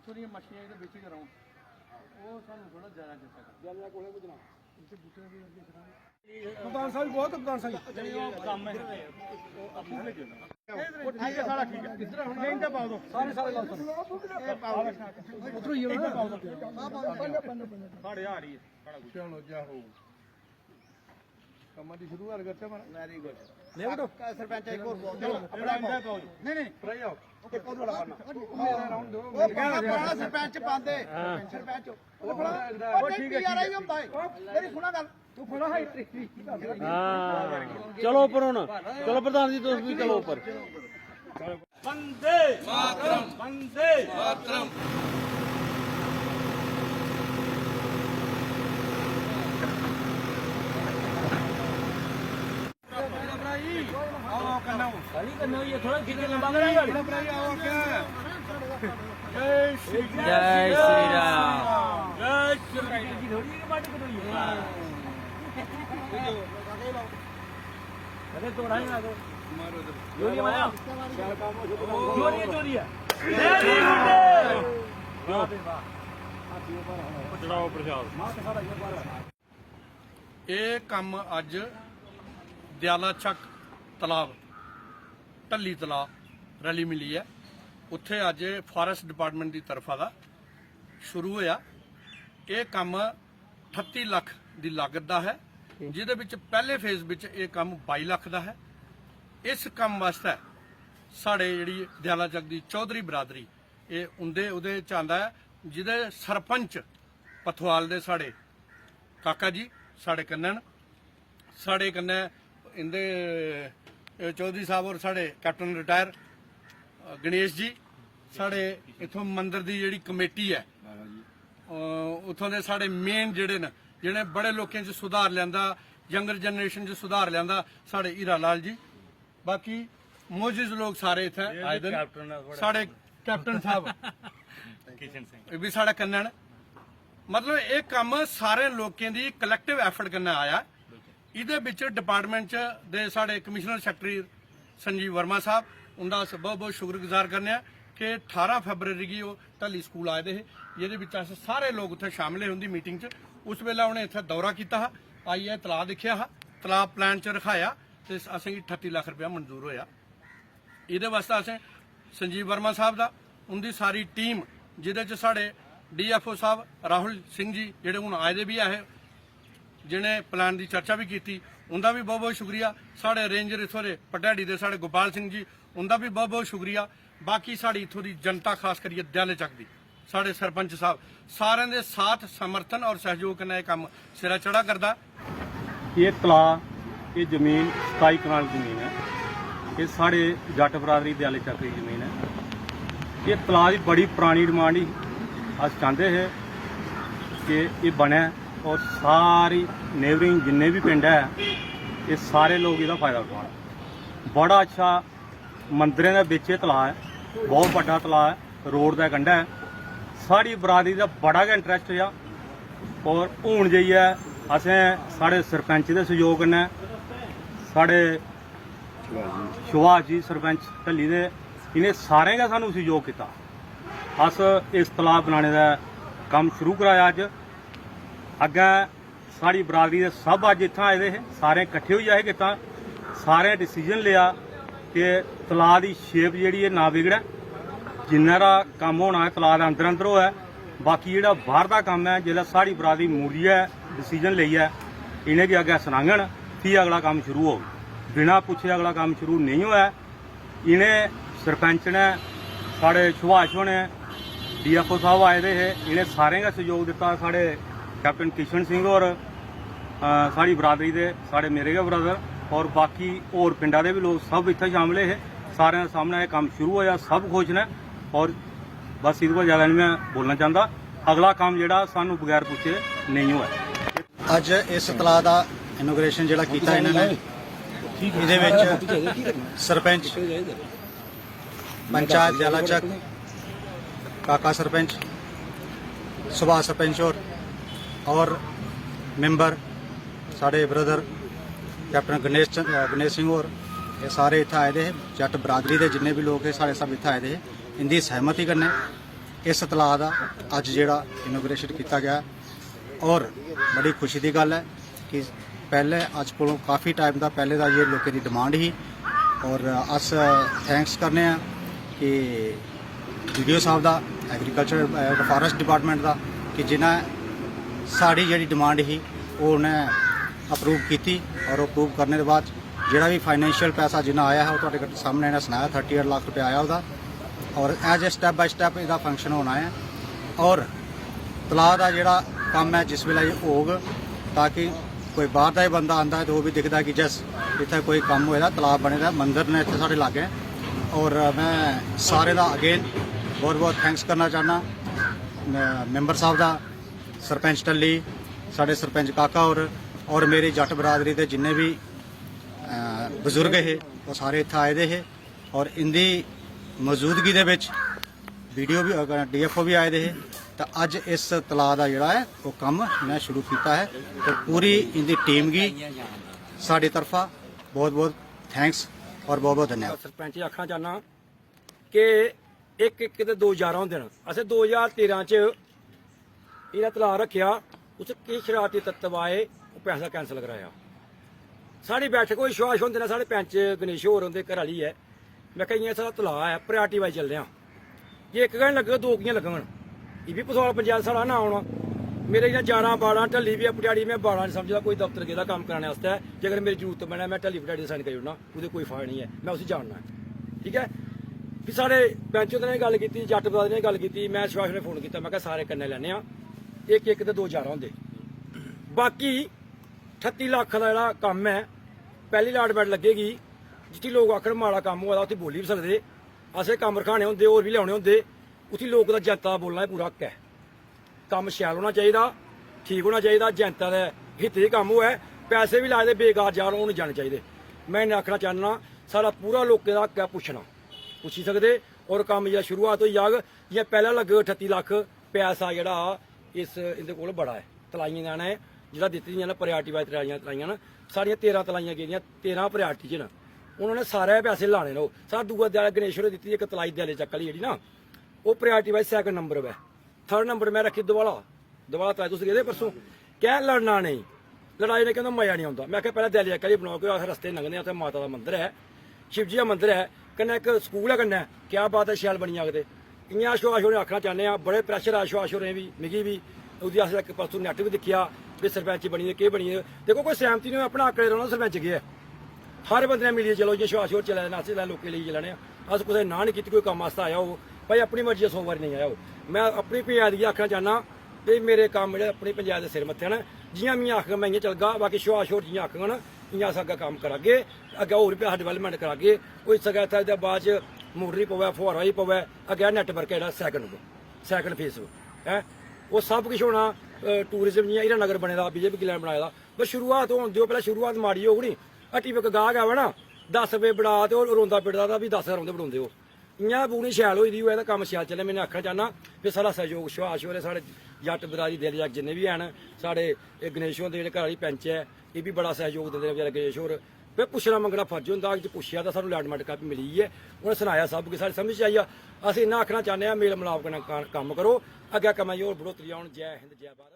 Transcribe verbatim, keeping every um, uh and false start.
ਉਹਦੀਆਂ ਮੱਛੀਆਂ ਇਹਦੇ ਵਿੱਚ ਹੀ ਕਰਾਉਂ। ਉਹ ਸਾਨੂੰ ਥੋੜਾ ਜ਼ਿਆਦਾ ਚਿੰਤਾ ਕਰ। ਜ਼ਿਆਦਾ ਕੋਲੇ ਪੁੱਜਣਾ। ਇੱਥੇ ਬੂਟੇ ਵੀ ਅੱਗੇ ਕਰਾਂਗੇ। ਕਪਤਾਨ ਸਾਹਿਬ, ਬਹੁਤ ਕਪਤਾਨ ਸਾਹਿਬ। ਉਹ ਠੀਕ ਹੈ, ਸਾਰਾ ਠੀਕ ਹੈ। ਨਹੀਂ ਤਾਂ ਪਾਓ ਦੋ। ਸਾਰੇ, ਸਾਰੇ ਲਾਓ, ਸਾਰੇ। ਇਹ ਪਾਓ। ਉਧਰੋਂ ਹੀ ਹੈ ਨਾ। ਪਾਓ ਦੋ। ਖੜੇ ਆ ਰਹੀ ਹੈ। ਖੜਾ ਕੁਛ। ਚਲੋ, ਜਾਓ। ਕੰਮਾਂ ਦੀ ਸ਼ੁਰੂਆਤ ਕਰਤੇ ਮਾੜਾ। Very good. ਲੈ ਬੇਟੋ। ਕਾਕਾ, ਸਰਪੰਚ, ਇੱਕ ਹੋਰ ਬੋਲ ਦਿਓ। ਆਪਣਾ ਪਾਓ। ਨਹੀਂ, ਨਹੀਂ। ਭਰਾ ਆਓ। ਇੱਕ ਹੋਰ ਵਾਲਾ ਪਾਣਾ। ਮੇਰਾ ਰਾਉਂਡ ਦਿਓ। ਉਹ ਪਾਣਾ, ਪਾਣਾ, ਸਰਪੰਚ ਪਾਉਂਦੇ। ਹਾਂ। ਸਰਪੰਚ। ਉਹ ਫੜਾ। ਉਹ ਉਹ ਨਹੀਂ, ਠੀਕ ਹੈ, ਪੀ ਆਰ ਆਈ ਠੀਕ ਹੈ। ਹੁੰਦਾ ਹੈ। ਮੇਰੀ ਸੁਣਾ ਗੱਲ। ਤੂੰ ਫੜਾ ਹੈ। ਹਾਂ, ਚਲੋ ਉੱਪਰ ਹੁਣ। ਚਲੋ ਪ੍ਰਧਾਨ ਜੀ, ਤੁਸੀਂ ਵੀ ਚਲੋ ਉੱਪਰ। वंदे मातरम। वंदे मातरम। जय श्री राम। जय श्री राम। अरे तो रहे ना तो। जोरिए माया। जोरिए, जोरिए। Very good। वाह बे वाह। ਚੜਾਓ ਪ੍ਰਸ਼ਾਦ। ਇਹ ਕੰਮ ਅੱਜ ਦਿਆਲਾ ਚੱਕ ਤਲਾਬ, ਢੱਲੀ ਤਲਾਬ ਰਲੀ ਮਿਲੀ ਹੈ, ਉੱਥੇ ਅੱਜ ਫਾਰੈਸਟ ਡਿਪਾਰਟਮੈਂਟ ਦੀ ਤਰਫਾ ਦਾ ਸ਼ੁਰੂ ਹੋਇਆ। ਇਹ ਕੰਮ ਅਠੱਤੀ ਲੱਖ ਦੀ ਲਾਗਤ ਦਾ ਹੈ, ਜਿਹਦੇ ਵਿੱਚ ਪਹਿਲੇ ਫੇਜ਼ ਵਿੱਚ ਇਹ ਕੰਮ ਬਾਈ ਲੱਖ ਦਾ ਹੈ। ਇਸ ਕੰਮ ਵਾਸਤੇ ਸਾਡੇ ਜਿਹੜੀ ਦਿਆਲਾ ਚੱਕ ਦੀ ਚੌਧਰੀ ਬਰਾਦਰੀ, ਇਹ ਉਹਦੇ ਉਹਦੇ ਚ ਆਂਦਾ ਹੈ, ਜਿਹਦੇ ਸਰਪੰਚ ਪਥਵਾਲ ਦੇ ਸਾਡੇ ਕਾਕਾ ਜੀ ਸਾਡੇ ਕन्नै न, साढ़े कन्नै इंदे, अ, चौधरी साहब होर साढ़े कैप्टन रिटायर, अ, गणेश जी, साढ़े इत्थों मंदर दी जेह्ड़ी कमेटी ऐ, अ, उत्थों दे साढ़े मेन जेह्ड़े न, जि'नें बड़े लोकें च सुधार लेआंदा, यंगर जनरेशन च सुधार लेआंदा, साढ़े हीरा लाल जी। बाकी मोजिज लोग सारे इत्थै आए दे न। साढ़े कैप्टन साहब किशन सिंह। एह् बी साढ़े कन्नै न। मतलब, एह् कम्म सारे लोकें दी कलैक्टिव एफर्ट कन्नै आया। एह्दे बिच डिपार्टमेंट च दे साढ़े कमिश्नर सैक्रेटरी संजीव वर्मा साहब, उं'दा अस बहुत बहुत शुक्रगुजार करने आं कि ठारां फरवरी गी ओह् ढल्ली स्कूल आए दे हे, जेह्दे बिच अस सारे लोक उत्थै शामिल हे उं'दी मीटिंग च। उस बेल्लै उ'नें इत्थै दौरा कीता हा, आइयै तलाऽ दिक्खेआ हा, तलाऽ प्लान च रखाया ते असेंगी अठत्ती लक्ख रपेआ मंजूर होआ। एह्दे वास्तै असें संजीव वर्मा साहब दा, उं'दी सारी टीम, जेह्दे च साढ़े डीएफओ साहब राहुल सिंह जी, जेह्ड़े हून आए दे बी ऐ हे, जि'नें प्लान दी चर्चा बी कीती, उं'दा बी बहुत बहुत शुक्रिया। साढ़े रेंजर इत्थूं दे भटैड़ी दे साढ़े गोपाल सिंह जी, उं'दा बी बहुत बहुत शुक्रिया। बाकी साढ़ी इत्थूं दी जनता, खास करियै दयाले चक दी, साढ़े सरपंच साहब, सारें दे साथ, समर्थन और सहयोग कन्नै एह् कम्म सिरा चढ़ा करदा। एह् तलाऽ, एह् जमीन सताई कनाल जमीन ऐ। एह् साढ़े जट्ट बरादरी दयाले चक दी जमीन ऐ। एह् तलाऽ दी बड़ी परानी डिमांड ही। अस चांह्दे हे कि एह् बनै और सारी नेबरिंग जिन्ने बी पिंड ऐ, एह् सारे लोक एह्दा फायदा उठान। बड़ा अच्छा मंदरें दे बिच एह् तलाऽ ऐ, बहुत बड्डा तलाऽ ऐ, रोड दे कंढै ऐ। साढ़ी बरादरी दा बड़ा गै इंटरस्ट रेहा और हून जाइयै असें साढ़े सरपंच दे सैह्योग कन्नै, साढ़े सुभाष जी सरपंच ढल्ली दे, इ'नें सारें गै सानूं सैह्योग कीता। अस इस तलाऽ बनाने दा कम्म शुरू कराया अज्ज। अग्गें साढ़ी बरादरी दे सब अज्ज इत्थें आए दे हे, सारें कट्ठे होइयै असें कीता, सारें डिसीजन लेआ कि तलाऽ दी शेप जेह्ड़ी ऐ ना बिगड़ै, जिन्ना हारा कम्म होना ऐ तलाऽ दे अंदर अंदर होऐ, बाकी जेह्ड़ा बाहर दा कम्म ऐ, जेल्लै साढ़ी बरादरी मुड़ियै डिसीजन लेइयै इ'नेंगी अग्गें सनाङन, फ्ही अगला कम्म शुरू होग। बिना पुच्छे अगला कम्म शुरू नेईं होऐ। इ'नें सरपंच ने, साढ़े सुभाष होरें, डीएफओ साहब आए दे हे, इ'नें सारें गै सैह्योग दित्ता। साढ़े कैप्टन किशन सिंह होर, अ, साढ़ी बरादरी दे, साढ़े मेरे गै ब्रदर, और बाकी होर पिंडा दे बी लोक सब इत्थै शामिल हे। सारें दे सामनै एह् कम्म शुरू होआ, सब खुश न, और बस एह्दे कोला ज्यादा निं में बोलना चांह्दा। अगला कम्म जेह्ड़ा सानूं बगैर पुच्छे नेईं होऐ। ਅੱਜ ਇਸ ਤਲਾਅ ਦਾ ਇਨੋਗ੍ਰੇਸ਼ਨ ਜਿਹੜਾ ਕੀਤਾ ਇਹਨਾਂ ਨੇ, ਇਹਦੇ ਵਿੱਚ ਸਰਪੰਚ, ਪੰਚਾਇਤ ਦਿਆਲਾ ਚੱਕ, ਕਾਕਾ ਸਰਪੰਚ, ਸੁਭਾਸ਼ ਸਰਪੰਚ ਔਰ, ਔਰ ਮੈਂਬਰ ਸਾਡੇ ਬ੍ਰਦਰ ਕੈਪਟਨ ਗਣੇਸ਼ ਚੰਦ, ਅ, ਗਣੇਸ਼ ਸਿੰਘ ਔਰ, ਇਹ ਸਾਰੇ ਇੱਥੇ ਆਏ ਦੇ ਹੈ। ਜੱਟ ਬਰਾਦਰੀ ਦੇ ਜਿੰਨੇ ਵੀ ਲੋਕ ਹੈ, ਸਾਰੇ ਸਭ ਇੱਥੇ ਆਏ ਦੇ ਹੈ। ਇਹਦੀ ਸਹਿਮਤੀ ਕਰਨੇ इस तलाऽ दा अज्ज जेह्ड़ा इनोग्रेशन कीता गेआ, और बड़ी खुशी दी गल्ल ऐ कि पैह्ले अज्ज कोलों काफी टाइम दा पैह्ले दा ये लोकें दी डिमांड ही, और अस थैंक्स करने आं कि बीडीओ साहब दा, एग्रीकल्चर, फॉरेस्ट डिपार्टमेंट दा, कि जिन्हें साढ़ी जेह्ड़ी डिमांड ही, ओह् उ'नें अप्रूव कीती, और अप्रूव करने दे बाद जेह्ड़ा बी फाइनेंशियल पैसा जिन्ना आया हा, ओह् तुआढ़े सामने इ'नें सनाया, थर्टी एट लक्ख रुपया आया ओह्दा। और as a step by step एह्दा फंक्शन होना ऐ। और तलाऽ दा जेह्ड़ा कम्म ऐ, जिस बेल्लै एह् होग, ताकि कोई बाह्र दा बी बंदा आंदा ऐ ते ओह् बी दिखदा कि यस, इत्थै कोई कम्म होए दा, तलाऽ बने दा, मंदर न इत्थै साढ़े लागै। और में सारें दा अगेन बहुत बहुत थैंक्स करना चाह्न्नां, म-, मैंबर साहब दा, सरपंच टल्ली, साढ़े सरपंच काका होर, और मेरी जट्ट बरादरी दे जिन्ने बी, अ, बजुर्ग हे, ओह् सारे इत्थै आए दे हे। और इंदी मौजूदगी दे बिच बीडीओ बी, डीएफओ बी आए दे हे। ते अज्ज इस तलाऽ दा जेह्ड़ा ऐ, ओह् कम्म इ'नें शुरू कीता ऐ। ते पूरी इंदी टीम गी साढ़ी तरफा बहुत बहुत थैंक्स और बहुत बहुत धन्यवाद। सरपंच गी आखना चाह्न्नां कि इक इक ते दो ग्यारह होंदे न। असें दो ज्हार तेरां च एह्दा तलाऽ रक्खेआ, उत्थै किश शरारती तत्व आए, ओह् पैसा कैंसल कराया। साढ़ी बैठक होई, सुभाष होंदे ने, साढ़े पैंच गणेश होर, उं'दे घर आह्ली ऐ। में आखेआ, "इ'यां साढ़ा तलाऽ ऐ, प्रायोरिटी वाइज चलने आं। जे इक गै निं लग्गग, दो कि'यां लग्गङन?" एह् बी पसौल पंचैत साढ़ा नांऽ औना। मेरे इ'यां जाना बाड़ां, ढल्ली बी अपनी ध्याड़ी, में बाड़ां निं समझदा, कोई दफ्तर गेदा कम्म कराने आस्तै। जेकर मेरी जरूरत बनै, में ढल्ली बी ध्याड़ी साइन करी ओड़ना, ओह्दे कोई फायदा निं ऐ, में उसी जानना ऐ। ठीक ऐ, फ्ही साढ़े पैंच होंदे ने गल्ल कीती, जट्ट बरादरी ने गल्ल कीती, में सुभाष ने फोन कीता, में आखेआ, "सारे कन्नै लैने आं, इक इक ते दो ग्यारह होंदे।" बाकी ठत्ती लक्ख दा जेह्ड़ा कम्म ऐ, पैह्ली अलाटमेंट लग्गेगी, जित्थै लोक आखन माड़ा कम्म होआ दा, उत्थै बोली बी सकदे। असें कम्म रखाने होंदे, होर बी लेआउने होंदे, उत्थै लोक दा, जनता दा बोलना गै पूरा हक्क ऐ। कम्म शैल होना चाहिदा, ठीक होना चाहिदा, जनता दे हित च कम्म होऐ। पैसे बी लाए दे बेकार जान, ओह् निं जाने चाहिदे। में इन्ना आखना चाह्न्नां, साढ़ा पूरा लोकें दा हक्क ऐ पुच्छना, पुच्छी सकदे। और कम्म जिसलै शुरुआत होई जाग, जि'यां पैह्लें लग्गग ठत्ती लक्ख, पैसा जेह्ड़ा इस, इं'दे कोल बड़ा ऐ, तलाइयें दा है, जेह्ड़ा दित्ती दियां न प्रायोरिटी वाइज तलाइयां, तलाइयां न। साढ़ियां तेरां तलाइयां गेदियां, तेरां प्रायोरिटी च न। उ'नें सारे पैसे लाने न। ओह् साढ़ा दूआ दयाल गणेश होरें दित्ती दी इक तलाई दयाले चक्क आह्ली जेह्ड़ी ना, ओह् प्रायोरिटी वाइज सैकंड नंबर उप्पर ऐ। थर्ड नंबर में रक्खी दवाला, दवाला तलाई तुस गेदे परसों, कैं लड़ना नेईं, लड़ाई ने केह् होंदा, मजा निं औंदा। में आखेआ, "पैह्लें दयाले चक्क आह्ली बनाओ, कि अस रस्ते लंघदे आं, उत्थै माता दा मंदर ऐ, शिवजी दा मंदर ऐ, कन्नै इक स्कूल ऐ कन्नै, क्या बात ऐ, शैल बनी जाग।" ते इ'यां सुभाष होरें आखना चाह्न्ने आं, बड़े प्रैशर आए सुभाष होरें बी, मिगी बी। ओह्दी अस इक परसों नैट बी दिक्खेआ, भी सरपंच बनी दे, केह् बनी दे। देखो, कोई सैह्मती निं होऐ, अपना आकड़े रौह्ना, सरपंच केह् ऐ? हर बंदे ने मिलियै चलो, जि'यां सुभाष होर चला दे न, अस चला दे, लोकें लेई चला ने आं। अस कुसै दी नांऽ निं कीती, कोई कम्म आस्तै आया होग, भाई, अपनी मर्जी दा सौ बारी नेईं आया होग। में अपनी पंचैत गी आखना चाह्न्नां, ते मेरे कम्म जेह्ड़े अपनी पंचैत दे सिर मत्थे न, जि'यां मिगी आखङन में इ'यां चलगा, बाकी सुभाष होर जि'यां आखङन इ'यां अस अग्गें कम्म करागे, अग्गें होर बी अस डिवैलपमैंट करागे। होई सकै इत्थै एह्दे बाद च मोटर ही पवै, फुहारा ही पवै, अग्गें नैटवर्क जेह्ड़ा सैकंड उप्पर, सैकंड फेस उप्पर, हैं, ओह् सब किश होना। अ, टूरिज्म जि'यां हीरानगर बने दा, बीजेपी ग्लैंड बनाए दा, बस शुरुआत होन देओ, पैह्लें शुरुआत माड़ी होग नी, हट्टी पर इक गाह्क आवै ना, दस रपेऽ बड़ा ते ओह् रोंदा पिटदा, तां फ्ही दस रपेऽ रौंह्दे बड़ोंदे ओह्। इ'यां पूरी शैल होई दी होऐ तां कम्म शैल चलै। में आखना चाह्न्नां कि साढ़ा सैह्योग सुभाष होर, साढ़े जट्ट बरादरी दे जट्ट जिन्ने बी हैन, साढ़े एह् गणेश होंदे जेह्ड़े घर आह्ली पैंच ऐ, एह् बी बड़ा सैह्योग दिंदे न बचैरे गणेश होर। भाई पुच्छना मंगना फर्ज होंदा, अगर पुच्छेआ तां सानूं अलॉटमेंट कापी मिली गेई ऐ, उ'नें सनाया सब किश, साढ़ी समझ च आई गेआ। अस इन्ना आखना चाह्न्ने आं, मेल मलाप कन्नै का-, कम्म करो, अग्गें कम्मै च होर बढ़ोतरी औन। जै हिंद, जै भारत।